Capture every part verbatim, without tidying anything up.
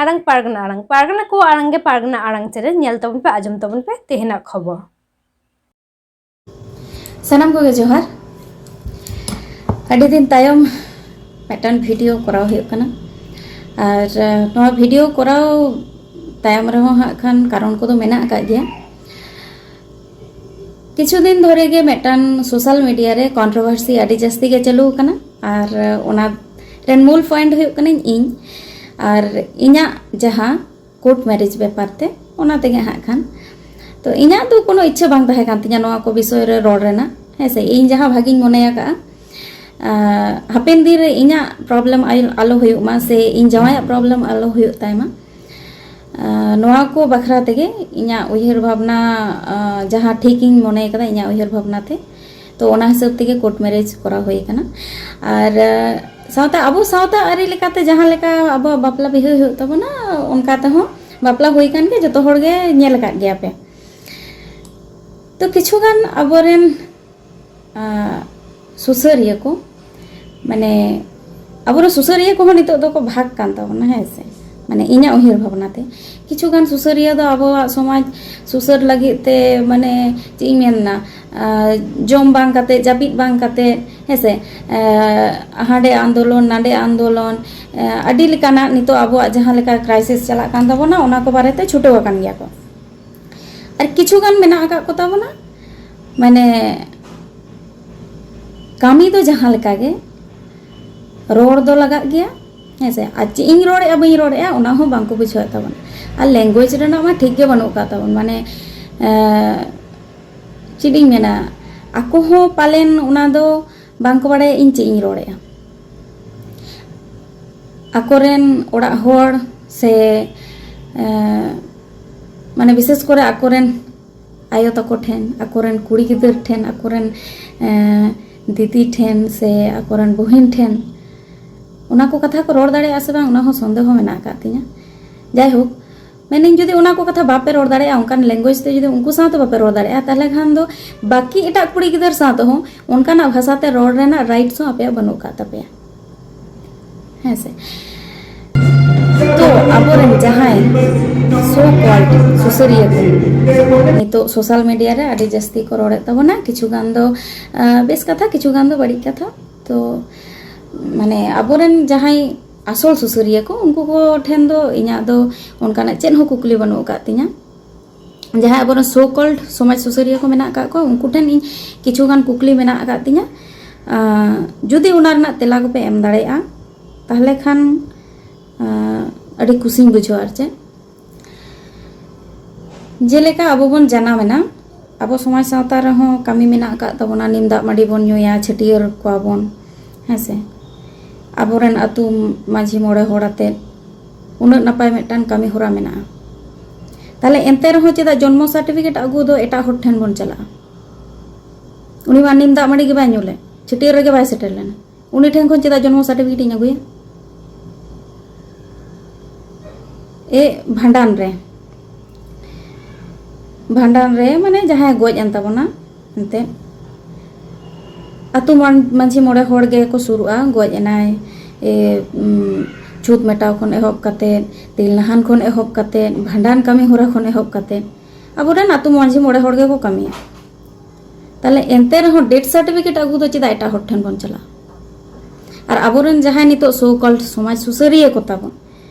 ᱟᱲᱟᱝ ᱯᱟᱨᱜᱟᱱᱟ ᱟᱲᱟᱝ, ᱯᱟᱨᱜᱟᱱᱟ ᱠᱚ ᱟᱲᱟᱝ ᱜᱮ ᱯᱟᱨᱜᱟᱱᱟ ᱟᱲᱟᱝ ᱪᱮᱱᱮᱞ ᱧᱮᱞ ᱛᱟᱵᱚᱱ ᱯᱮ, ᱟᱸᱡᱚᱢ ᱛᱟᱵᱚᱱ ᱯᱮ ᱛᱮᱦᱮᱧᱟᱜ ᱠᱷᱚᱵᱚᱨ᱾ ᱥᱟᱱᱟᱢ ᱠᱚᱜᱮ ᱡᱚᱦᱟᱨ᱾ ᱟᱹᱰᱤ ᱫᱤᱱ ᱛᱟᱭᱚᱢ ᱢᱤᱫᱴᱟᱝ ᱵᱷᱤᱰᱤᱭᱳ ᱠᱚᱨᱟᱣ ᱦᱩᱭᱩᱜ ᱠᱟᱱᱟ, ᱟᱨ ᱱᱚᱣᱟ ᱵᱷᱤᱰᱤᱭᱳ ᱠᱚᱨᱟᱣ ᱛᱟᱭᱚᱢ ᱨᱮᱦᱚᱸ ᱦᱟᱸᱜ ᱠᱷᱟᱱ ᱠᱟᱨᱚᱱ ᱠᱚᱫᱚ ᱢᱮᱱᱟᱜ ᱟᱠᱟᱫ ᱜᱮᱭᱟ᱾ ᱠᱤᱪᱷᱩ ᱫᱤᱱ ᱫᱷᱚᱨᱮ ᱜᱮ ᱢᱤᱫᱴᱟᱝ ᱥᱳᱥᱟᱞ ᱢᱤᱰᱤᱭᱟ ᱨᱮ ᱠᱚᱱᱴᱨᱳᱵᱷᱟᱨᱥᱤ ᱟᱹᱰᱤ ᱡᱟᱹᱥᱛᱤ ᱜᱮ ᱪᱟᱹᱞᱩ ᱟᱠᱟᱱᱟ, ᱟᱨ ᱚᱱᱟ ᱨᱮᱱ ᱢᱩᱞ ᱯᱚᱭᱮᱱᱴ ᱦᱩᱭᱩᱜ ᱠᱟᱹᱱᱟᱹᱧ ᱤᱧ᱾ ᱟᱨ ᱤᱧᱟᱹᱜ ᱡᱟᱦᱟᱸ ᱠᱳᱨᱴ ᱢᱮᱨᱮᱡᱽ ᱵᱮᱯᱟᱨ ᱛᱮ, ᱚᱱᱟ ᱛᱮᱜᱮ ᱦᱟᱸᱜ ᱠᱷᱟᱱ᱾ ᱛᱚ, ᱤᱧᱟᱹᱜ ᱫᱚ ᱠᱳᱱᱳ ᱤᱪᱪᱷᱟᱹ ᱵᱟᱝ ᱛᱟᱦᱮᱸ ᱠᱟᱱ ᱛᱤᱧᱟᱹ ᱱᱚᱣᱟ ᱠᱚ ᱵᱤᱥᱚᱭ ᱨᱮ ᱨᱚᱲ ᱨᱮᱱᱟᱜ, ᱦᱮᱸ ᱥᱮ᱾ ᱤᱧ ᱡᱟᱦᱟᱸ ᱵᱷᱟᱜᱤᱧ ᱢᱚᱱᱮ ᱟᱠᱟᱫᱼᱟ, ᱟᱸ, ᱦᱟᱯᱮᱱ ᱫᱤᱱ ᱨᱮ ᱤᱧᱟᱹᱜ ᱯᱨᱚᱵᱞᱮᱢ ᱟᱞᱚ ᱦᱩᱭᱩᱜ ᱢᱟ, ᱥᱮ ᱤᱧ ᱡᱟᱶᱟᱭᱟᱜ ᱯᱨᱚᱵᱞᱮᱢ ᱟᱞᱚ ᱦᱩᱭᱩᱜ ᱛᱟᱭ ᱢᱟ᱾ ᱟᱸ, ᱱᱚᱣᱟ ᱠᱚ ᱵᱟᱠᱷᱨᱟ ᱛᱮᱜᱮ ᱤᱧᱟᱹᱜ ᱩᱭᱦᱟᱹᱨ ᱵᱷᱟᱵᱽᱱᱟ, ᱟᱸ, ᱡᱟᱦᱟᱸ ᱴᱷᱤᱠᱤᱧ ᱢᱚᱱᱮ ᱠᱟᱫᱟ ᱤᱧᱟᱹᱜ ᱩᱭᱦᱟᱹᱨ ᱵᱷᱟᱵᱽᱱᱟ ᱛᱮ, ᱛᱚ ᱚᱱᱟ ᱦᱤᱥᱟᱹᱵ ᱛᱮᱜᱮ ᱠᱳᱨᱴ ᱢᱮᱨᱮᱡᱽ ᱠᱚᱨᱟᱣ ᱦᱩᱭ ᱠᱟᱱᱟ᱾ ᱟᱨ, ᱟᱸ, ᱥᱟᱶᱛᱟ, ᱟᱵᱚ ᱥᱟᱶᱛᱟ ᱟᱹᱨᱤ ᱞᱮᱠᱟᱛᱮ ᱡᱟᱦᱟᱸ ᱞᱮᱠᱟ ᱟᱵᱚᱣᱟᱜ ᱵᱟᱯᱞᱟ ᱵᱤᱦᱟᱹ ᱦᱩᱭᱩᱜ ᱛᱟᱵᱚᱱᱟ, ᱚᱱᱠᱟ ᱛᱮᱦᱚᱸ ᱵᱟᱯᱞᱟ ᱦᱩᱭ ᱠᱟᱱ ᱜᱮᱭᱟ, ᱡᱚᱛᱚ ᱦᱚᱲ ᱜᱮ ᱧᱮᱞ ᱟᱠᱟᱫ ᱜᱮᱭᱟ ᱯᱮ᱾ ᱛᱚ ᱠᱤᱪᱷᱩ ᱜᱟᱱ ᱟᱵᱚᱨᱮᱱ, ᱟᱸ, ᱥᱩᱥᱟᱹᱨᱤᱭᱟᱹ ᱠᱚ, ᱢᱟᱱᱮ, ᱟᱵᱚᱨᱮᱱ ᱥᱩᱥᱟᱹᱨᱤᱭᱟᱹ ᱠᱚᱦᱚᱸ ᱱᱤᱛᱚᱜ ᱫᱚᱠᱚ ᱵᱷᱟᱜᱽ ᱠᱟᱱ ᱛᱟᱵᱚᱱᱟ, ᱦᱮᱸ ᱥᱮ᱾ ᱢᱟᱱᱮ, ᱤᱧᱟᱹᱜ ᱩᱭᱦᱟᱹᱨ ᱵᱷᱟᱵᱽᱱᱟ ᱛᱮ, ᱠᱤᱪᱷᱩ ᱜᱟᱱ ᱥᱩᱥᱟᱹᱨᱤᱭᱟᱹ ᱫᱚ ᱟᱵᱚᱣᱟᱜ ᱥᱚᱢᱟᱡᱽ ᱥᱩᱥᱟᱹᱨ ᱞᱟᱹᱜᱤᱫ ᱛᱮ, ᱢᱟᱱᱮ, ᱪᱮᱫ ᱤᱧ ᱢᱮᱱᱟ, ᱟᱸ, ᱡᱚᱢ ᱵᱟᱝ ᱠᱟᱛᱮ, ᱡᱟᱹᱯᱤᱫ ᱵᱟᱝ ᱠᱟᱛᱮ, ᱦᱮᱸ ᱥᱮ, ᱟᱸ, ᱦᱟᱸᱰᱮ ᱟᱱᱫᱳᱞᱚᱱ, ᱱᱟᱰᱮ ᱟᱱᱫᱳᱞᱚᱱ, ᱟᱸ, ᱟᱹᱰᱤ ᱞᱮᱠᱟᱱᱟᱜ ᱱᱤᱛᱚᱜ ᱟᱵᱚᱣᱟᱜ ᱡᱟᱦᱟᱸ ᱞᱮᱠᱟ ᱠᱨᱟᱭᱥᱤᱥ ᱪᱟᱞᱟᱜ ᱠᱟᱱ ᱛᱟᱵᱚᱱᱟ, ᱚᱱᱟ ᱠᱚ ᱵᱟᱨᱮᱛᱮ ᱪᱷᱩᱴᱟᱹᱣ ᱟᱠᱟᱱ ᱜᱮᱭᱟ ᱠᱚ᱾ ᱟᱨ ᱠᱤᱪᱷᱩ ᱜᱟᱱ ᱢᱮᱱᱟᱜ ᱟᱠᱟᱫ ᱠᱚ ᱛᱟᱵᱚᱱᱟ, ᱢᱟᱱᱮ, ᱠᱟᱹᱢᱤ ᱫᱚ ᱡᱟᱦᱟᱸ ᱞᱮᱠᱟ ᱜᱮ, ᱨᱚᱲ ᱫᱚ ᱞᱟᱜᱟᱜ ᱜᱮᱭᱟ, ᱦᱮᱸ ᱥᱮ᱾ ᱟᱨ ᱪᱮᱫ ᱤᱧ ᱨᱚᱲᱮᱫᱼᱟ, ᱵᱟᱹᱧ ᱨᱚᱲᱮᱫᱼᱟ, ᱚᱱᱟ ᱦᱚᱸ ᱵᱟᱝ ᱠᱚ ᱵᱩᱡᱷᱟᱹᱣᱮᱫ ᱛᱟᱵᱚᱱᱟ᱾ ᱟᱨ ᱞᱮᱝᱜᱩᱭᱮᱡᱽ ᱨᱮᱱᱟᱜ ᱢᱟ ᱴᱷᱤᱠ ᱜᱮ ᱵᱟᱹᱱᱩᱜ ᱟᱠᱟᱫ ᱛᱟᱵᱚᱱ, ᱢᱟᱱᱮ, ᱮᱸ, ᱪᱮᱫ ᱤᱧ ᱢᱮᱱᱟ, ᱟᱠᱚ ᱦᱚᱸ ᱯᱟᱞᱮᱱ ᱚᱱᱟ ᱫᱚ ᱵᱟᱝ ᱠᱚ ᱵᱟᱲᱟᱭᱟ ᱤᱧ ᱪᱮᱫ ᱤᱧ ᱨᱚᱲᱮᱫᱼᱟ᱾ ᱟᱠᱚᱨᱮᱱ ᱚᱲᱟᱜ ᱦᱚᱲ ᱥᱮ, ᱮᱸ, ᱢᱟᱱᱮ, ᱵᱤᱥᱮᱥ ᱠᱚᱨᱮ ᱟᱠᱚᱨᱮᱱ ᱟᱭᱳ ᱛᱟᱠᱚ ᱴᱷᱮᱱ, ᱟᱠᱚᱨᱮᱱ ᱠᱩᱲᱤ ᱜᱤᱫᱟᱹᱨ ᱴᱷᱮᱱ, ᱟᱠᱚᱨᱮᱱ, ᱮᱸ, ᱫᱤᱫᱤ ᱴᱷᱮᱱ ᱥᱮ ᱟᱠᱚᱨᱮᱱ ᱵᱩᱦᱤᱱ ᱴᱷᱮᱱ ᱚᱱᱟ ᱠᱚ ᱠᱟᱛᱷᱟ ᱠᱚ ᱨᱚᱲ ᱫᱟᱲᱮᱭᱟᱜᱼᱟ ᱥᱮ ᱵᱟᱝ, ᱚᱱᱟ ᱦᱚᱸ ᱥᱚᱱᱫᱮᱦᱚ ᱢᱮᱱᱟᱜ ᱟᱠᱟᱫ ᱛᱤᱧᱟᱹ᱾ ᱡᱟᱭᱦᱳᱠ, ᱢᱮᱱᱟᱹᱧ, ᱡᱩᱫᱤ ᱚᱱᱟ ᱠᱚ ᱠᱟᱛᱷᱟ ᱵᱟᱯᱮ ᱨᱚᱲ ᱫᱟᱲᱮᱭᱟᱜᱼᱟ, ᱚᱱᱠᱟᱱ ᱞᱮᱝᱜᱩᱭᱮᱡᱽ ᱛᱮ ᱡᱩᱫᱤ ᱩᱱᱠᱩ ᱥᱟᱶᱛᱮ ᱵᱟᱯᱮ ᱨᱚᱲ ᱫᱟᱲᱮᱭᱟᱜᱼᱟ, ᱛᱟᱦᱚᱞᱮ ᱠᱷᱟᱱ ᱫᱚ ᱵᱟᱹᱠᱤ ᱮᱴᱟᱜ ᱠᱩᱲᱤ ᱜᱤᱫᱟᱹᱨ ᱥᱟᱶ ᱛᱮᱦᱚᱸ ᱚᱱᱠᱟᱱᱟᱜ ᱵᱷᱟᱥᱟ ᱛᱮ ᱨᱚᱲ ᱨᱮᱱᱟᱜ ᱨᱟᱭᱤᱴᱥ ᱦᱚᱸ ᱟᱯᱮᱭᱟᱜ ᱵᱟᱹᱱᱩᱜ ᱟᱠᱟᱫ ᱛᱟᱯᱮᱭᱟ, ᱦᱮᱸ ᱥᱮ᱾ ᱛᱚ ᱟᱵᱚᱨᱮᱱ ᱡᱟᱦᱟᱸᱭ so called ᱥᱩᱥᱟᱹᱨᱤᱭᱟᱹ ᱠᱚ ᱱᱤᱛᱚᱜ ᱥᱳᱥᱟᱞ ᱢᱤᱰᱤᱭᱟ ᱨᱮ ᱟᱹᱰᱤ ᱡᱟᱹᱥᱛᱤ ᱠᱚ ᱨᱚᱲᱮᱫ ᱛᱟᱵᱚᱱᱟ, ᱠᱤᱪᱷᱩ ᱜᱟᱱ ᱫᱚ ᱟᱸ, ᱵᱮᱥ ᱠᱟᱛᱷᱟ, ᱠᱤᱪᱷᱩ ᱜᱟᱱ ᱫᱚ ᱵᱟᱹᱲᱤᱡ ᱠᱟᱛᱷᱟ᱾ ᱛᱚ ᱢᱟᱱᱮ ᱟᱵᱚᱨᱮᱱ ᱡᱟᱦᱟᱸᱭ ᱟᱥᱚᱞ ᱥᱩᱥᱟᱹᱨᱤᱭᱟᱹ ᱠᱚ, ᱩᱱᱠᱩ ᱠᱚ ᱴᱷᱮᱱ ᱫᱚ ᱤᱧᱟᱹᱜ ᱫᱚ ᱚᱱᱠᱟᱱᱟᱜ ᱪᱮᱫ ᱦᱚᱸ ᱠᱩᱠᱞᱤ ᱵᱟᱹᱱᱩᱜ ᱟᱠᱟᱫ ᱛᱤᱧᱟᱹ᱾ ᱡᱟᱦᱟᱸᱭ ᱟᱵᱚᱨᱮᱱ so called ᱥᱚᱢᱟᱡᱽ ᱥᱩᱥᱟᱹᱨᱤᱭᱟᱹ ᱠᱚ ᱢᱮᱱᱟᱜ ᱟᱠᱟᱫ ᱠᱚᱣᱟ, ᱩᱱᱠᱩ ᱴᱷᱮᱱ ᱤᱧ ᱠᱤᱪᱷᱩ ᱜᱟᱱ ᱠᱩᱠᱞᱤ ᱢᱮᱱᱟᱜ ᱟᱠᱟᱫ ᱛᱤᱧᱟᱹ᱾ ᱟᱸ, ᱡᱩᱫᱤ ᱚᱱᱟ ᱨᱮᱱᱟᱜ ᱛᱮᱞᱟ ᱠᱚᱯᱮ ᱮᱢ ᱫᱟᱲᱮᱭᱟᱜᱼᱟ, ᱛᱟᱦᱚᱞᱮ ᱠᱷᱟᱱ ᱟᱸ, ᱟᱹᱰᱤ ᱠᱩᱥᱤᱧ ᱵᱩᱡᱷᱟᱹᱣᱟ᱾ ᱟᱨ ᱪᱮᱫ, ᱡᱮᱞᱮᱠᱟ ᱟᱵᱚ ᱵᱚᱱ ᱡᱟᱱᱟᱢ ᱮᱱᱟ, ᱟᱵᱚ ᱥᱚᱢᱟᱡᱽ ᱥᱟᱶᱛᱟ ᱨᱮᱦᱚᱸ ᱠᱟᱹᱢᱤ ᱢᱮᱱᱟᱜ ᱟᱠᱟᱫ ᱛᱟᱵᱚᱱᱟ, ᱱᱤᱢ ᱫᱟᱜ ᱢᱟᱹᱰᱤ ᱵᱚᱱ ᱧᱩᱭᱟ, ᱪᱷᱟᱹᱴᱭᱟᱹᱨ ᱠᱚᱣᱟ ᱵᱚᱱ, ᱦᱮᱸ ᱥᱮ? ᱟᱵᱚᱨᱮᱱ ᱟᱹᱛᱩ ᱢᱟᱹᱡᱷᱤ ᱢᱚᱬᱮ ᱦᱚᱲ ᱟᱛᱮᱫ ᱩᱱᱟᱹᱜ ᱱᱟᱯᱟᱭ ᱢᱤᱫᱴᱟᱝ ᱠᱟᱹᱢᱤ ᱦᱚᱨᱟ ᱢᱮᱱᱟᱜᱼᱟ᱾ ᱛᱟᱦᱞᱮ ᱮᱱᱛᱮ ᱨᱮᱦᱚᱸ ᱪᱮᱫᱟᱜ ᱡᱚᱱᱢᱚ ᱥᱟᱨᱴᱤᱯᱷᱤᱠᱮᱴ ᱟᱹᱜᱩ ᱫᱚ ᱮᱴᱟᱜ ᱦᱚᱲ ᱴᱷᱮᱱ ᱵᱚᱱ ᱪᱟᱞᱟᱜᱼᱟ? ᱩᱱᱤ ᱢᱟ ᱱᱤᱢ ᱫᱟᱜ ᱢᱟᱹᱰᱤ ᱜᱮ ᱵᱟᱭ ᱧᱩ ᱞᱮᱫ, ᱪᱷᱟᱹᱴᱭᱟᱹᱨ ᱨᱮᱜᱮ ᱵᱟᱭ ᱥᱮᱴᱮᱨ ᱞᱮᱱᱟ, ᱩᱱᱤ ᱴᱷᱮᱱ ᱠᱷᱚᱱ ᱪᱮᱫᱟᱜ ᱡᱚᱱᱢᱚ ᱥᱟᱨᱴᱤᱯᱷᱤᱠᱮᱴ ᱤᱧ ᱟᱹᱜᱩᱭᱟ? ᱮ, ᱵᱷᱟᱸᱰᱟᱱ ᱨᱮ, ᱵᱷᱟᱸᱰᱟᱱ ᱨᱮ ᱢᱟᱱᱮ ᱡᱟᱦᱟᱸᱭ ᱜᱚᱡ ᱮᱱ ᱛᱟᱵᱚᱱᱟ ᱮᱱᱛᱮᱫ, ᱟᱹᱛᱩ ᱢᱟᱹᱡᱷᱤ ᱢᱚᱬᱮ ᱦᱚᱲ ᱜᱮᱠᱚ ᱥᱩᱨᱩᱜᱼᱟ, ᱜᱚᱡ ᱮᱱᱟᱭ, ᱮ, ᱩᱢ, ᱪᱷᱩᱛ ᱢᱮᱴᱟᱣ ᱠᱷᱚᱱ ᱮᱦᱚᱵ ᱠᱟᱛᱮᱫ, ᱛᱤᱞᱱᱟᱦᱟᱱ ᱠᱷᱚᱱ ᱮᱦᱚᱵ ᱠᱟᱛᱮᱫ, ᱵᱷᱟᱸᱰᱟᱱ ᱠᱟᱹᱢᱤ ᱦᱚᱨᱟ ᱠᱷᱚᱱ ᱮᱦᱚᱵ ᱠᱟᱛᱮᱫ, ᱟᱵᱚᱨᱮᱱ ᱟᱹᱛᱩ ᱢᱟᱹᱡᱷᱤ ᱢᱚᱬᱮ ᱦᱚᱲ ᱜᱮᱠᱚ ᱠᱟᱹᱢᱤᱭᱟ᱾ ᱛᱟᱦᱞᱮ ᱮᱱᱛᱮ ᱨᱮᱦᱚᱸ ᱰᱮᱛᱷ ᱥᱟᱨᱴᱤᱯᱷᱤᱠᱮᱴ ᱟᱹᱜᱩ ᱫᱚ ᱪᱮᱫᱟᱜ ᱮᱴᱟᱜ ᱦᱚᱲ ᱴᱷᱮᱱ ᱵᱚᱱ ᱪᱟᱞᱟᱜᱼᱟ? ᱟᱨ ᱟᱵᱚᱨᱮᱱ ᱡᱟᱦᱟᱸᱭ ᱱᱤᱛᱚᱜ so called ᱥᱚᱢᱟᱡᱽ ᱥᱩᱥᱟᱹᱨᱤᱭᱟᱹ ᱠᱚ ᱛᱟᱵᱚᱱ,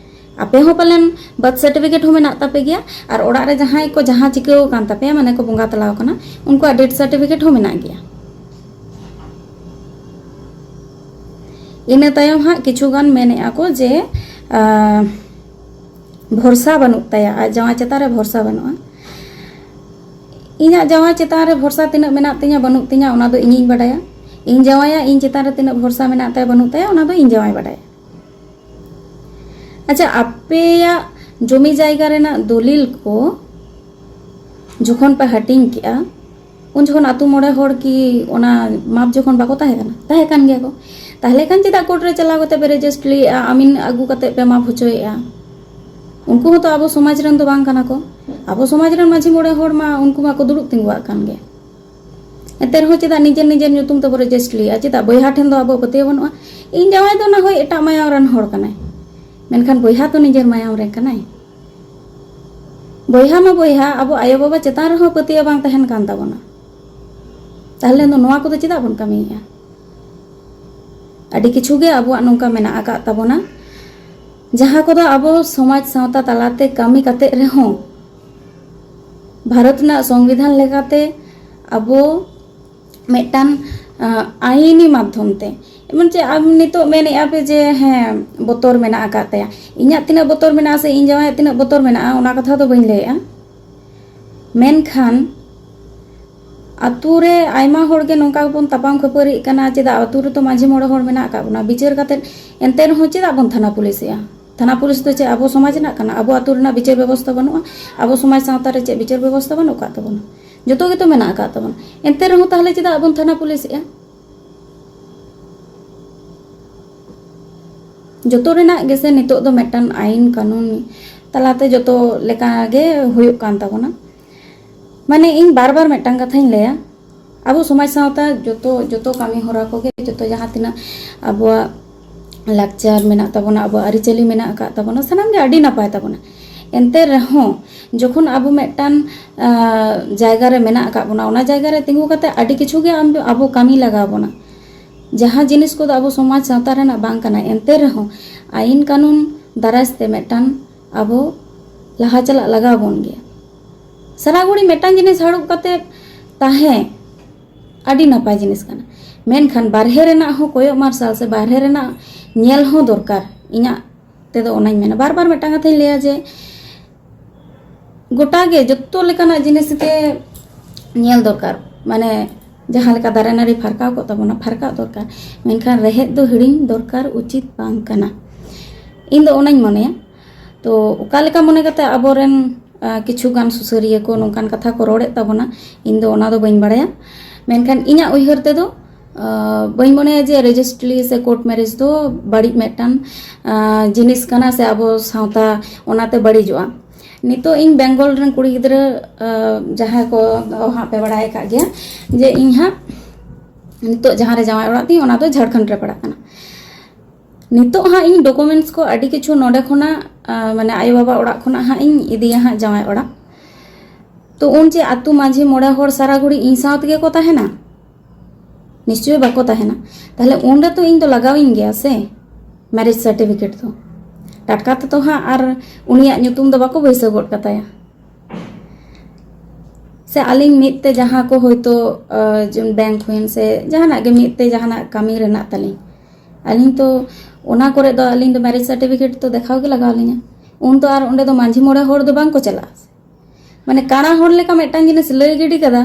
ᱟᱯᱮ ᱦᱚᱸ ᱯᱟᱞᱮᱱ ᱵᱟᱨᱛᱷ ᱥᱟᱨᱴᱤᱯᱷᱤᱠᱮᱴ ᱦᱚᱸ ᱢᱮᱱᱟᱜ ᱛᱟᱯᱮ ᱜᱮᱭᱟ, ᱟᱨ ᱚᱲᱟᱜ ᱨᱮ ᱡᱟᱦᱟᱸᱭ ᱠᱚ ᱡᱟᱦᱟᱸ ᱪᱤᱠᱟᱹᱣ ᱟᱠᱟᱱ ᱛᱟᱯᱮᱭᱟ, ᱢᱟᱱᱮ ᱠᱚ ᱵᱚᱸᱜᱟ ᱛᱟᱞᱟᱣ ᱟᱠᱟᱱᱟ, ᱩᱱᱠᱩᱣᱟᱜ ᱰᱮᱛᱷ ᱥᱟᱨᱴᱤᱯᱷᱤᱠᱮᱴ ᱦᱚᱸ ᱢᱮᱱᱟᱜ ᱜᱮᱭᱟ᱾ ᱤᱱᱟᱹ ᱛᱟᱭᱚᱢ ᱦᱟᱸᱜ ᱠᱤᱪᱷᱩ ᱜᱟᱱ ᱢᱮᱱᱮᱫᱼᱟ ᱠᱚ ᱡᱮ, ᱟᱸ, ᱵᱷᱚᱨᱥᱟ ᱵᱟᱹᱱᱩᱜ ᱛᱟᱭᱟ, ᱟᱡ ᱡᱟᱶᱟᱭ ᱪᱮᱛᱟᱱ ᱨᱮ ᱵᱷᱚᱨᱥᱟ ᱵᱟᱹᱱᱩᱜᱼᱟ᱾ ᱤᱧᱟᱹᱜ ᱡᱟᱶᱟᱭ ᱪᱮᱛᱟᱱ ᱨᱮ ᱵᱷᱚᱨᱥᱟ ᱛᱤᱱᱟᱹᱜ ᱢᱮᱱᱟᱜ ᱛᱤᱧᱟ ᱵᱟᱹᱱᱩᱜ ᱛᱤᱧᱟ, ᱚᱱᱟ ᱫᱚ ᱤᱧᱤᱧ ᱵᱟᱰᱟᱭᱟ᱾ ᱤᱧ ᱡᱟᱶᱟᱭᱟᱜ ᱤᱧ ᱪᱮᱛᱟᱱ ᱨᱮ ᱛᱤᱱᱟᱹᱜ ᱵᱷᱚᱨᱥᱟ ᱢᱮᱱᱟᱜ ᱛᱟᱭᱟ ᱵᱟᱹᱱᱩᱜ ᱛᱟᱭᱟ, ᱚᱱᱟ ᱫᱚ ᱤᱧ ᱡᱟᱶᱟᱭ ᱵᱟᱰᱟᱭᱟ᱾ ᱟᱪᱪᱷᱟ, ᱟᱯᱮᱭᱟᱜ ᱡᱚᱢᱤ ᱡᱟᱭᱜᱟ ᱨᱮᱱᱟᱜ ᱫᱚᱞᱤᱞ ᱠᱚ ᱡᱚᱠᱷᱚᱱ ᱯᱮ ᱦᱟᱹᱴᱤᱧ ᱠᱮᱜᱼᱟ, ᱩᱱ ᱡᱚᱠᱷᱚᱱ ᱟᱹᱛᱩ ᱢᱚᱬᱮ ᱦᱚᱲ ᱠᱤ ᱚᱱᱟ ᱢᱟᱯ ᱡᱚᱠᱷᱚᱱ ᱵᱟᱠᱚ ᱛᱟᱦᱮᱸ ᱠᱟᱱᱟ? ᱛᱟᱦᱮᱸ ᱠᱟᱱ ᱜᱮᱭᱟ ᱠᱚ᱾ ᱛᱟᱦᱚᱞᱮ ᱠᱷᱟᱱ ᱪᱮᱫᱟᱜ ᱠᱳᱨᱴ ᱨᱮ ᱪᱟᱞᱟᱣ ᱠᱟᱛᱮ ᱯᱮ ᱨᱮᱡᱤᱥᱴᱨᱤᱭᱮᱫᱼᱟ, ᱟᱹᱢᱤᱱ ᱟᱹᱜᱩ ᱠᱟᱛᱮ ᱯᱮ ᱢᱟᱯ ᱦᱚᱪᱚᱭᱮᱫᱼᱟ? ᱩᱱᱠᱩ ᱦᱚᱸᱛᱚ ᱟᱵᱚ ᱥᱚᱢᱟᱡᱽ ᱨᱮᱱ ᱫᱚ ᱵᱟᱝ ᱠᱟᱱᱟ ᱠᱚ᱾ ᱟᱵᱚ ᱥᱚᱢᱟᱡᱽ ᱨᱮᱱ ᱢᱟᱹᱡᱷᱤ ᱢᱚᱬᱮ ᱦᱚᱲ ᱢᱟ ᱩᱱᱠᱩ ᱢᱟᱠᱚ ᱫᱩᱲᱩᱵ ᱛᱤᱸᱜᱩᱣᱟᱜ ᱠᱟᱱ ᱜᱮ᱾ ᱮᱱᱛᱮ ᱨᱮᱦᱚᱸ ᱪᱮᱫᱟᱜ ᱱᱤᱡᱮᱨ ᱱᱤᱡᱮᱨ ᱧᱩᱛᱩᱢ ᱛᱮᱵᱚ ᱨᱮᱡᱤᱥᱴᱨᱤᱭᱮᱫᱼᱟ? ᱪᱮᱫᱟᱜ ᱵᱚᱭᱦᱟ ᱴᱷᱮᱱ ᱫᱚ ᱟᱵᱚᱣᱟᱜ ᱯᱟᱹᱛᱭᱟᱹᱣ ᱵᱟᱹᱱᱩᱜᱼᱟ? ᱤᱧ ᱡᱟᱶᱟᱭ ᱫᱚ ᱱᱟ ᱦᱳᱭ ᱮᱴᱟᱜ ᱢᱟᱭᱟᱢ ᱨᱮᱱ ᱦᱚᱲ ᱠᱟᱱᱟᱭ, ᱢᱮᱱᱠᱷᱟᱱ ᱵᱚᱭᱦᱟ ᱛᱚ ᱱᱤᱡᱮᱨ ᱢᱟᱭᱟᱢ ᱨᱮᱱ ᱠᱟᱱᱟᱭ᱾ ᱵᱚᱭᱦᱟ ᱢᱟ ᱵᱚᱭᱦᱟ, ᱟᱵᱚ ᱟᱭᱳᱼᱵᱟᱵᱟ ᱪᱮᱛᱟᱱ ᱨᱮᱦᱚᱸ ᱯᱟᱹᱛᱭᱟᱹᱣ ᱵᱟᱝ ᱛᱟᱦᱮᱱ ᱠᱟᱱ ᱛᱟᱵᱚᱱᱟ᱾ ᱛᱟᱦᱞᱮ ᱫᱚ ᱱᱚᱣᱟ ᱠᱚᱫᱚ ᱪᱮᱫᱟᱜ ᱵᱚᱱ ᱠᱟᱹᱢᱤᱭᱮᱫᱼᱟ? ᱟᱹᱰᱤ ᱠᱤᱪᱷᱩ ᱜᱮ ᱟᱵᱚᱣᱟᱜ ᱱᱚᱝᱠᱟ ᱢᱮᱱᱟᱜ ᱟᱠᱟᱫ ᱛᱟᱵᱚᱱᱟ, ᱡᱟᱦᱟᱸ ᱠᱚᱫᱚ ᱟᱵᱚ ᱥᱚᱢᱟᱡᱽ ᱥᱟᱶᱛᱟ ᱛᱟᱞᱟᱛᱮ ᱠᱟᱹᱢᱤ ᱠᱟᱛᱮ ᱨᱮᱦᱚᱸ ᱵᱷᱟᱨᱚᱛ ᱨᱮᱱᱟᱜ ᱥᱚᱝᱵᱤᱫᱷᱟᱱ ᱞᱮᱠᱟᱛᱮ ᱟᱵᱚ ᱢᱤᱫᱴᱟᱝ ᱟᱭᱤᱱᱤ ᱢᱟᱫᱽᱫᱷᱚᱢ ᱛᱮ, ᱮᱢᱚᱱ ᱪᱮᱫ ᱟᱢ ᱱᱤᱛᱚᱜ ᱢᱮᱱᱮᱫᱼᱟ ᱯᱮ ᱡᱮ ᱦᱮᱸ, ᱵᱚᱛᱚᱨ ᱢᱮᱱᱟᱜ ᱟᱠᱟᱫ ᱛᱟᱭᱟ᱾ ᱤᱧᱟᱹᱜ ᱛᱤᱱᱟᱹᱜ ᱵᱚᱛᱚᱨ ᱢᱮᱱᱟᱜᱼᱟ ᱥᱮ ᱤᱧ ᱡᱟᱶᱟᱭᱟᱜ ᱛᱤᱱᱟᱹᱜ ᱵᱚᱛᱚᱨ ᱢᱮᱱᱟᱜᱼᱟ, ᱚᱱᱟ ᱠᱟᱛᱷᱟ ᱫᱚ ᱵᱟᱹᱧ ᱞᱟᱹᱭᱮᱫᱼᱟ᱾ ᱢᱮᱱᱠᱷᱟᱱ ᱟᱛᱳ ᱨᱮ ᱟᱭᱢᱟ ᱦᱚᱲ ᱜᱮ ᱱᱚᱝᱠᱟ ᱜᱮᱵᱚᱱ ᱛᱟᱯᱟᱢ ᱠᱷᱟᱹᱯᱟᱹᱨᱤᱜ ᱠᱟᱱᱟ᱾ ᱪᱮᱫᱟᱜ ᱟᱛᱳ ᱨᱮᱛᱚ ᱢᱟᱹᱡᱷᱤ ᱢᱚᱬᱮ ᱦᱚᱲ ᱢᱮᱱᱟᱜ ᱟᱠᱟᱫ ᱵᱚᱱᱟ, ᱵᱤᱪᱟᱹᱨ ᱠᱟᱛᱮᱫ ᱮᱱᱛᱮ ᱨᱮᱦᱚᱸ ᱪᱮᱫᱟᱜ ᱵᱚᱱ ᱛᱷᱟᱱᱟ ᱯᱩᱞᱤᱥᱮᱜᱼᱟ? ᱛᱷᱟᱱᱟ ᱯᱩᱞᱤᱥ ᱫᱚ ᱪᱮᱫ ᱟᱵᱚ ᱥᱚᱢᱟᱡᱽ ᱨᱮᱱᱟᱜ ᱠᱟᱱᱟ? ᱟᱵᱚ ᱟᱛᱳ ᱨᱮᱱᱟᱜ ᱵᱤᱪᱟᱹᱨ ᱵᱮᱵᱚᱥᱛᱷᱟ ᱵᱟᱹᱱᱩᱜᱼᱟ? ᱟᱵᱚ ᱥᱚᱢᱟᱡᱽ ᱥᱟᱶᱛᱟ ᱨᱮ ᱪᱮᱫ ᱵᱤᱪᱟᱹᱨ ᱵᱮᱵᱚᱥᱛᱷᱟ ᱵᱟᱹᱱᱩᱜ ᱟᱠᱟᱫ ᱛᱟᱵᱚᱱᱟ? ᱡᱚᱛᱚ ᱜᱮᱛᱚ ᱢᱮᱱᱟᱜ ᱟᱠᱟᱫ ᱛᱟᱵᱚᱱᱟ᱾ ᱮᱱᱛᱮ ᱨᱮᱦᱚᱸ ᱛᱟᱦᱚᱞᱮ ᱪᱮᱫᱟᱜ ᱵᱚᱱ ᱛᱷᱟᱱᱟ ᱯᱩᱞᱤᱥᱮᱜᱼᱟ? ᱡᱚᱛᱚ ᱨᱮᱱᱟᱜ ᱜᱮᱥᱮ ᱱᱤᱛᱚᱜ ᱫᱚ ᱢᱤᱫᱴᱟᱝ ᱟᱭᱤᱱ ᱠᱟᱹᱱᱩᱱ ᱛᱟᱞᱟᱛᱮ ᱡᱚᱛᱚ ᱞᱮᱠᱟ ᱜᱮ ᱦᱩᱭᱩᱜ ᱠᱟᱱ ᱛᱟᱵᱚᱱᱟ᱾ ᱢᱟᱱᱮ, ᱤᱧ ᱵᱟᱨ ᱵᱟᱨ ᱢᱤᱫᱴᱟᱝ ᱠᱟᱛᱷᱟᱧ ᱞᱟᱹᱭᱟ, ᱟᱵᱚ ᱥᱚᱢᱟᱡᱽ ᱥᱟᱶᱛᱟ ᱡᱚᱛᱚ, ᱡᱚᱛᱚ ᱠᱟᱹᱢᱤ ᱦᱚᱨᱟ ᱠᱚᱜᱮ, ᱡᱚᱛᱚ ᱡᱟᱦᱟᱸ ᱛᱤᱱᱟᱹᱜ ᱟᱵᱚᱣᱟᱜ ᱞᱟᱠᱪᱟᱨ ᱢᱮᱱᱟᱜ ᱛᱟᱵᱚᱱᱟ, ᱟᱵᱚᱣᱟᱜ ᱟᱹᱨᱤᱪᱟᱹᱞᱤ ᱢᱮᱱᱟᱜ ᱟᱠᱟᱫ ᱛᱟᱵᱚᱱᱟ, ᱥᱟᱱᱟᱢ ᱜᱮ ᱟᱹᱰᱤ ᱱᱟᱯᱟᱭ ᱛᱟᱵᱚᱱᱟ᱾ ᱮᱱᱛᱮ ᱨᱮᱦᱚᱸ ᱡᱚᱠᱷᱚᱱ ᱟᱵᱚ ᱢᱤᱫᱴᱟᱝ, ᱟᱸ, ᱡᱟᱭᱜᱟ ᱨᱮ ᱢᱮᱱᱟᱜ ᱟᱠᱟᱫ ᱵᱚᱱᱟ, ᱚᱱᱟ ᱡᱟᱭᱜᱟ ᱨᱮ ᱛᱤᱸᱜᱩ ᱠᱟᱛᱮ ᱟᱹᱰᱤ ᱠᱤᱪᱷᱩ ᱜᱮ ᱟᱢ, ᱟᱵᱚ ᱠᱟᱹᱢᱤ ᱞᱟᱜᱟᱣ ᱵᱚᱱᱟ᱾ ᱡᱟᱦᱟᱸ ᱡᱤᱱᱤᱥ ᱠᱚᱫᱚ ᱟᱵᱚ ᱥᱚᱢᱟᱡᱽ ᱥᱟᱶᱛᱟ ᱨᱮᱱᱟᱜ ᱵᱟᱝ ᱠᱟᱱᱟ, ᱮᱱᱛᱮ ᱨᱮᱦᱚᱸ ᱟᱭᱤᱱ ᱠᱟᱹᱱᱩᱱ ᱫᱟᱨᱟᱭ ᱛᱮ ᱢᱤᱫᱴᱟᱝ ᱟᱵᱚ ᱞᱟᱦᱟ ᱪᱟᱞᱟᱜ ᱞᱟᱜᱟᱣ ᱵᱚᱱ ᱜᱮᱭᱟ᱾ ᱥᱟᱨᱟ ᱜᱷᱩᱲᱤ ᱢᱤᱫᱴᱟᱝ ᱡᱤᱱᱤᱥ ᱦᱟᱹᱨᱩᱵ ᱠᱟᱛᱮ ᱛᱟᱦᱮᱸ ᱟᱹᱰᱤ ᱱᱟᱯᱟᱭ ᱡᱤᱱᱤᱥ ᱠᱟᱱᱟ, ᱢᱮᱱᱠᱷᱟᱱ ᱵᱟᱨᱦᱮ ᱨᱮᱱᱟᱜ ᱦᱚᱸ ᱠᱚᱭᱚᱜ ᱢᱟᱨᱥᱟᱞ ᱥᱮ ᱵᱟᱨᱦᱮ ᱨᱮᱱᱟᱜ ᱧᱮᱞ ᱦᱚᱸ ᱫᱚᱨᱠᱟᱨ᱾ ᱤᱧᱟᱹᱜ ᱛᱮᱫᱚ ᱚᱱᱟᱧ ᱢᱮᱱᱟ, ᱵᱟᱨ ᱵᱟᱨ ᱢᱤᱫᱴᱟᱝ ᱠᱟᱛᱷᱟᱧ ᱞᱟᱹᱭᱟ ᱡᱮ ᱜᱚᱴᱟ ᱜᱮ ᱡᱚᱛᱚ ᱞᱮᱠᱟᱱᱟᱜ ᱡᱤᱱᱤᱥ ᱜᱮ ᱧᱮᱞ ᱫᱚᱨᱠᱟᱨ, ᱢᱟᱱᱮ ᱡᱟᱦᱟᱸ ᱞᱮᱠᱟ ᱫᱟᱨᱮ ᱱᱟᱹᱲᱤ ᱯᱷᱟᱨᱠᱟᱣ ᱠᱚᱜ ᱛᱟᱵᱚᱱᱟ, ᱯᱷᱟᱨᱠᱟᱜ ᱫᱚᱨᱠᱟᱨ, ᱢᱮᱱᱠᱷᱟᱱ ᱨᱮᱦᱮᱫ ᱫᱚ ᱦᱤᱲᱤᱧ ᱫᱚᱨᱠᱟᱨ ᱩᱪᱤᱛ ᱵᱟᱝ ᱠᱟᱱᱟ᱾ ᱤᱧ ᱫᱚ ᱚᱱᱟᱧ ᱢᱚᱱᱮᱭᱟ᱾ ᱛᱚ ᱚᱠᱟ ᱞᱮᱠᱟ ᱢᱚᱱᱮ ᱠᱟᱛᱮ ᱟᱵᱚᱨᱮᱱ, ᱟᱸ, ᱠᱤᱪᱷᱩ ᱜᱟᱱ ᱥᱩᱥᱟᱹᱨᱤᱭᱟᱹ ᱠᱚ ᱱᱚᱝᱠᱟᱱ ᱠᱟᱛᱷᱟ ᱠᱚ ᱨᱚᱲᱮᱫ ᱛᱟᱵᱚᱱᱟ, ᱤᱧ ᱫᱚ ᱚᱱᱟ ᱫᱚ ᱵᱟᱹᱧ ᱵᱟᱲᱟᱭᱟ᱾ ᱢᱮᱱᱠᱷᱟᱱ ᱤᱧᱟᱹᱜ ᱩᱭᱦᱟᱹᱨ ᱛᱮᱫᱚ, ᱟᱸ, ᱵᱟᱹᱧ ᱢᱚᱱᱮᱭᱟ ᱡᱮ ᱨᱮᱡᱤᱥᱴᱨᱤ ᱥᱮ ᱠᱳᱨᱴ ᱢᱮᱨᱮᱡᱽ ᱫᱚ ᱵᱟᱹᱲᱤᱡ ᱢᱤᱫᱴᱟᱝ, ᱟᱸ, ᱡᱤᱱᱤᱥ ᱠᱟᱱᱟ ᱥᱮ ᱟᱵᱚ ᱥᱟᱶᱛᱟ ᱚᱱᱟᱛᱮ ᱵᱟᱹᱲᱤᱡᱚᱜᱼᱟ᱾ ᱱᱤᱛᱚᱜ ᱤᱧ ᱵᱮᱝᱜᱚᱞ ᱨᱮᱱ ᱠᱩᱲᱤ ᱜᱤᱫᱽᱨᱟᱹ, ᱟᱸ, ᱡᱟᱦᱟᱸᱭ ᱠᱚ ᱫᱚ ᱦᱟᱸᱜ ᱯᱮ ᱵᱟᱲᱟᱭ ᱟᱠᱟᱫ ᱜᱮᱭᱟ ᱡᱮ ᱤᱧ ᱦᱟᱸᱜ ᱱᱤᱛᱚᱜ ᱡᱟᱦᱟᱸ ᱨᱮ ᱡᱟᱶᱟᱭ ᱚᱲᱟᱜ ᱛᱤᱧ, ᱚᱱᱟ ᱫᱚ ᱡᱷᱟᱲᱠᱷᱚᱸᱰ ᱨᱮ ᱯᱟᱲᱟᱜ ᱠᱟᱱᱟ᱾ ᱱᱤᱛᱚᱜ ᱦᱟᱸᱜ ᱤᱧ ᱰᱚᱠᱩᱢᱮᱱᱴᱥ ᱠᱚ ᱟᱹᱰᱤ ᱠᱤᱪᱷᱩ ᱱᱚᱰᱮ ᱠᱷᱚᱱᱟᱜ, ᱟᱸ, ᱢᱟᱱᱮ ᱟᱭᱳᱼᱵᱟᱵᱟ ᱚᱲᱟᱜ ᱠᱷᱚᱱᱟᱜ ᱦᱟᱸᱜ ᱤᱧ ᱤᱫᱤᱭᱟ ᱦᱟᱸᱜ ᱡᱟᱶᱟᱭ ᱚᱲᱟᱜ᱾ ᱛᱚ ᱩᱱ ᱡᱮ ᱟᱹᱛᱩ ᱢᱟᱹᱡᱷᱤ ᱢᱚᱬᱮ ᱦᱚᱲ ᱥᱟᱨᱟ ᱜᱷᱩᱲᱤ ᱤᱧ ᱥᱟᱶ ᱛᱮᱜᱮ ᱠᱚ ᱛᱟᱦᱮᱱᱟ? ᱱᱤᱥᱪᱚᱭ ᱵᱟᱠᱚ ᱛᱟᱦᱮᱱᱟ᱾ ᱛᱟᱦᱞᱮ ᱩᱱ ᱨᱮᱛᱚ ᱤᱧ ᱫᱚ ᱞᱟᱜᱟᱣᱤᱧ ᱜᱮᱭᱟ ᱥᱮ ᱢᱮᱨᱮᱡᱽ ᱥᱟᱨᱴᱤᱯᱷᱤᱠᱮᱴ ᱫᱚ᱾ ᱴᱟᱴᱠᱟ ᱛᱮᱛᱚ ᱦᱟᱸᱜ ᱟᱨ ᱩᱱᱤᱭᱟᱜ ᱧᱩᱛᱩᱢ ᱫᱚ ᱵᱟᱠᱚ ᱵᱟᱹᱭᱥᱟᱹᱣ ᱜᱚᱫ ᱠᱟᱛᱟᱭᱟ᱾ ᱥᱮ ᱟᱹᱞᱤᱧ ᱢᱤᱫ ᱛᱮ ᱡᱟᱦᱟᱸ ᱠᱚ ᱦᱳᱭᱛᱳ, ᱟᱸ, ᱡᱮᱢᱚᱱ ᱵᱮᱝᱠ ᱦᱩᱭᱮᱱ ᱥᱮ ᱡᱟᱦᱟᱱᱟᱜ ᱜᱮ ᱢᱤᱫ ᱛᱮ ᱡᱟᱦᱟᱱᱟᱜ ᱠᱟᱹᱢᱤ ᱨᱮᱱᱟᱜ ᱛᱟᱹᱞᱤᱧ, ᱟᱹᱞᱤᱧ ᱛᱚ ᱚᱱᱟ ᱠᱚᱨᱮ ᱫᱚ ᱟᱹᱞᱤᱧ ᱫᱚ ᱢᱮᱨᱮᱡᱽ ᱥᱟᱨᱴᱤᱯᱷᱤᱠᱮᱴ ᱫᱚ ᱫᱮᱠᱷᱟᱣ ᱜᱮ ᱞᱟᱜᱟᱣ ᱞᱤᱧᱟ᱾ ᱩᱱ ᱫᱚ ᱟᱨ ᱚᱸᱰᱮ ᱫᱚ ᱢᱟᱹᱡᱷᱤ ᱢᱚᱬᱮ ᱦᱚᱲ ᱫᱚ ᱵᱟᱝ ᱠᱚ ᱪᱟᱞᱟᱜᱼᱟ᱾ ᱢᱟᱱᱮ ᱠᱟᱬᱟ ᱦᱚᱲ ᱞᱮᱠᱟ ᱢᱤᱫᱴᱟᱝ ᱡᱤᱱᱤᱥ ᱞᱟᱹᱭ ᱜᱤᱰᱤ ᱠᱟᱫᱟ,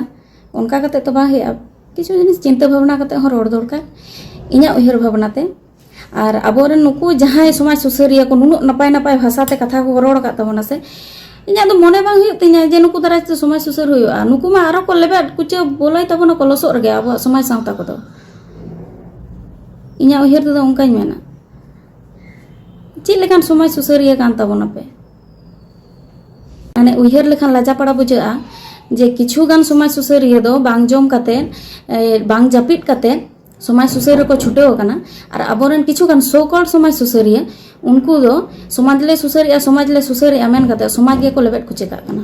ᱚᱱᱠᱟ ᱠᱟᱛᱮ ᱛᱚ ᱵᱟᱝ ᱦᱩᱭᱩᱜᱼᱟ᱾ ᱠᱤᱪᱷᱩ ᱡᱤᱱᱤᱥ ᱪᱤᱱᱛᱟᱹ ᱵᱷᱟᱵᱽᱱᱟ ᱠᱟᱛᱮ ᱦᱚᱸ ᱨᱚᱲ ᱫᱚᱨᱠᱟᱨ, ᱤᱧᱟᱹᱜ ᱩᱭᱦᱟᱹᱨ ᱵᱷᱟᱵᱽᱱᱟ ᱛᱮ᱾ ᱟᱨ ᱟᱵᱚᱨᱮᱱ ᱱᱩᱠᱩ ᱡᱟᱦᱟᱸᱭ ᱥᱚᱢᱟᱡᱽ ᱥᱩᱥᱟᱹᱨᱤᱭᱟᱹ ᱠᱚ ᱱᱩᱱᱟᱹᱜ ᱱᱟᱯᱟᱭ ᱱᱟᱯᱟᱭ ᱵᱷᱟᱥᱟ ᱛᱮ ᱠᱟᱛᱷᱟ ᱠᱚ ᱨᱚᱲ ᱟᱠᱟᱫ ᱛᱟᱵᱚᱱᱟ ᱥᱮ, ᱤᱧᱟᱹᱜ ᱫᱚ ᱢᱚᱱᱮ ᱵᱟᱝ ᱦᱩᱭᱩᱜ ᱛᱤᱧᱟᱹ ᱡᱮ ᱱᱩᱠᱩ ᱫᱟᱨᱟᱭ ᱛᱮ ᱥᱚᱢᱟᱡᱽ ᱥᱩᱥᱟᱹᱨ ᱦᱩᱭᱩᱜᱼᱟ᱾ ᱱᱩᱠᱩ ᱢᱟ ᱟᱨᱚ ᱠᱚ ᱞᱮᱵᱮᱫ ᱠᱩᱪᱟᱹ ᱵᱚᱞᱚᱭ ᱛᱟᱵᱚᱱᱟ ᱠᱚ ᱞᱚᱥᱚᱫ ᱨᱮᱜᱮ ᱟᱵᱚᱣᱟᱜ ᱥᱚᱢᱟᱡᱽ ᱥᱟᱶᱛᱟ ᱠᱚᱫᱚ᱾ ᱤᱧᱟᱹᱜ ᱩᱭᱦᱟᱹᱨ ᱛᱮᱫᱚ ᱚᱱᱠᱟᱧ ᱢᱮᱱᱟ᱾ ᱪᱮᱫ ᱞᱮᱠᱟᱱ ᱥᱚᱢᱟᱡᱽ ᱥᱩᱥᱟᱹᱨᱤᱭᱟᱹ ᱠᱟᱱ ᱛᱟᱵᱚᱱᱟᱯᱮ? ᱢᱟᱱᱮ ᱩᱭᱦᱟᱹᱨ ᱞᱮᱠᱷᱟᱱ ᱞᱟᱡᱟᱯᱟᱲᱟ ᱵᱩᱡᱷᱟᱹᱜᱼᱟ ᱡᱮ ᱠᱤᱪᱷᱩ ᱜᱟᱱ ᱥᱚᱢᱟᱡᱽ ᱥᱩᱥᱟᱹᱨᱤᱭᱟᱹ ᱫᱚ ᱵᱟᱝ ᱡᱚᱢ ᱠᱟᱛᱮ, ᱮ, ᱵᱟᱝ ᱡᱟᱹᱯᱤᱫ ᱠᱟᱛᱮ ᱥᱚᱢᱟᱡᱽ ᱥᱩᱥᱟᱹᱨ ᱨᱮᱠᱚ ᱪᱷᱩᱴᱟᱹᱣ ᱟᱠᱟᱱᱟ᱾ ᱟᱨ ᱟᱵᱚᱨᱮᱱ ᱠᱤᱪᱷᱩ ᱜᱟᱱ so called ᱥᱚᱢᱟᱡᱽ ᱥᱩᱥᱟᱹᱨᱤᱭᱟᱹ, ᱩᱱᱠᱩ ᱫᱚ ᱥᱚᱢᱟᱡᱽ ᱞᱮ ᱥᱩᱥᱟᱹᱨᱮᱜᱼᱟ, ᱥᱚᱢᱟᱡᱽ ᱞᱮ ᱥᱩᱥᱟᱹᱨᱮᱜᱼᱟ ᱢᱮᱱ ᱠᱟᱛᱮ ᱥᱚᱢᱟᱡᱽ ᱜᱮᱠᱚ ᱞᱮᱵᱮᱫ ᱠᱩᱪᱟᱹ ᱠᱟᱜ ᱠᱟᱱᱟ᱾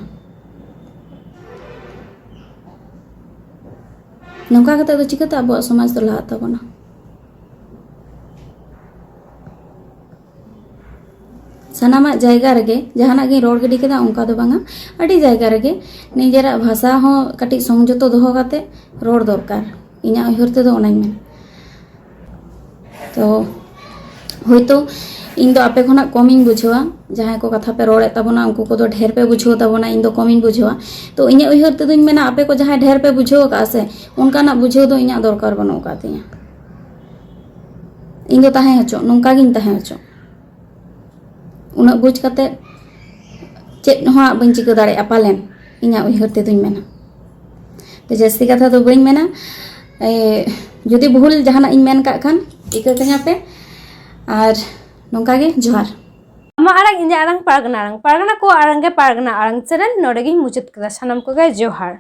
ᱱᱚᱝᱠᱟ ᱠᱟᱛᱮ ᱫᱚ ᱪᱤᱠᱟᱹᱛᱮ ᱟᱵᱚᱣᱟᱜ ᱥᱚᱢᱟᱡᱽ ᱫᱚ ᱞᱟᱦᱟᱜ ᱛᱟᱵᱚᱱᱟ? ᱥᱟᱱᱟᱢᱟᱜ ᱡᱟᱭᱜᱟ ᱨᱮᱜᱮ ᱡᱟᱦᱟᱱᱟᱜ ᱜᱤᱧ ᱨᱚᱲ ᱜᱤᱰᱤ ᱠᱮᱫᱟ ᱚᱱᱠᱟ ᱫᱚ ᱵᱟᱝᱟ, ᱟᱹᱰᱤ ᱡᱟᱭᱜᱟ ᱨᱮᱜᱮ ᱱᱤᱡᱮᱨᱟᱜ ᱵᱷᱟᱥᱟ ᱦᱚᱸ ᱠᱟᱹᱴᱤᱡ ᱥᱚᱝᱡᱚᱛᱚ ᱫᱚᱦᱚ ᱠᱟᱛᱮ ᱨᱚᱲ ᱫᱚᱨᱠᱟᱨ᱾ ᱤᱧᱟᱹᱜ ᱩᱭᱦᱟᱹᱨ ᱛᱮᱫᱚ ᱚᱱᱟᱧ ᱢᱮᱱᱟ᱾ ᱛᱚ ᱦᱳᱭᱛᱳ ᱤᱧ ᱫᱚ ᱟᱯᱮ ᱠᱷᱚᱱᱟᱜ ᱠᱚᱢᱤᱧ ᱵᱩᱡᱷᱟᱹᱣᱟ, ᱡᱟᱦᱟᱸᱭ ᱠᱚ ᱠᱟᱛᱷᱟ ᱯᱮ ᱨᱚᱲᱮᱫ ᱛᱟᱵᱚᱱᱟ ᱩᱱᱠᱩ ᱠᱚᱫᱚ ᱰᱷᱮᱨ ᱯᱮ ᱵᱩᱡᱷᱟᱹᱣ ᱛᱟᱵᱚᱱᱟ, ᱤᱧ ᱫᱚ ᱠᱚᱢᱤᱧ ᱵᱩᱡᱷᱟᱹᱣᱟ᱾ ᱛᱚ ᱤᱧᱟᱹᱜ ᱩᱭᱦᱟᱹᱨ ᱛᱮᱫᱚᱧ ᱢᱮᱱᱟ ᱟᱯᱮ ᱠᱚ ᱡᱟᱦᱟᱸᱭ ᱰᱷᱮᱨ ᱯᱮ ᱵᱩᱡᱷᱟᱹᱣ ᱟᱠᱟᱫᱼᱟ ᱥᱮ, ᱚᱱᱠᱟᱱᱟᱜ ᱵᱩᱡᱷᱟᱹᱣ ᱫᱚ ᱤᱧᱟᱹᱜ ᱫᱚᱨᱠᱟᱨ ᱵᱟᱹᱱᱩᱜ ᱟᱠᱟᱫ ᱛᱤᱧᱟᱹ᱾ ᱤᱧ ᱫᱚ ᱛᱟᱦᱮᱸ ᱦᱚᱪᱚᱜ, ᱱᱚᱝᱠᱟ ᱜᱤᱧ ᱛᱟᱦᱮᱸ ᱦᱚᱪᱚᱜ᱾ ᱩᱱᱟᱹᱜ ᱵᱩᱡᱽ ᱠᱟᱛᱮ ᱪᱮᱫ ᱦᱚᱸ ᱦᱟᱸᱜ ᱵᱟᱹᱧ ᱪᱤᱠᱟᱹ ᱫᱟᱲᱮᱭᱟᱜᱼᱟ ᱯᱟᱞᱮᱱ, ᱤᱧᱟᱹᱜ ᱩᱭᱦᱟᱹᱨ ᱛᱮᱫᱚᱧ ᱢᱮᱱᱟ᱾ ᱛᱚ ᱡᱟᱹᱥᱛᱤ ᱠᱟᱛᱷᱟ ᱫᱚ ᱵᱟᱹᱧ ᱢᱮᱱᱟ᱾ ᱮ, ᱡᱩᱫᱤ ᱵᱷᱩᱞ ᱡᱟᱦᱟᱱᱟᱜ ᱤᱧ ᱢᱮᱱ ᱠᱟᱜ ᱠᱷᱟᱱ ᱤᱠᱟᱹ ᱠᱟᱹᱧᱟ ᱯᱮ᱾ ᱟᱨ ᱱᱚᱝᱠᱟ ᱜᱮ ᱡᱚᱦᱟᱨ᱾ ᱟᱢᱟᱜ ᱟᱲᱟᱝ, ᱤᱧᱟᱹᱜ ᱟᱲᱟᱝ, ᱯᱟᱨᱜᱟᱱᱟ ᱟᱲᱟᱝ, ᱯᱟᱨᱜᱟᱱᱟ ᱠᱚᱣᱟᱜ ᱟᱲᱟᱝ ᱜᱮ ᱯᱟᱨᱜᱟᱱᱟ ᱟᱲᱟᱝ ᱪᱮᱱᱮᱞ ᱱᱚᱰᱮ ᱜᱤᱧ ᱢᱩᱪᱟᱹᱫ ᱠᱮᱫᱟ᱾ ᱥᱟᱱᱟᱢ ᱠᱚᱜᱮ ᱡᱚᱦᱟᱨ᱾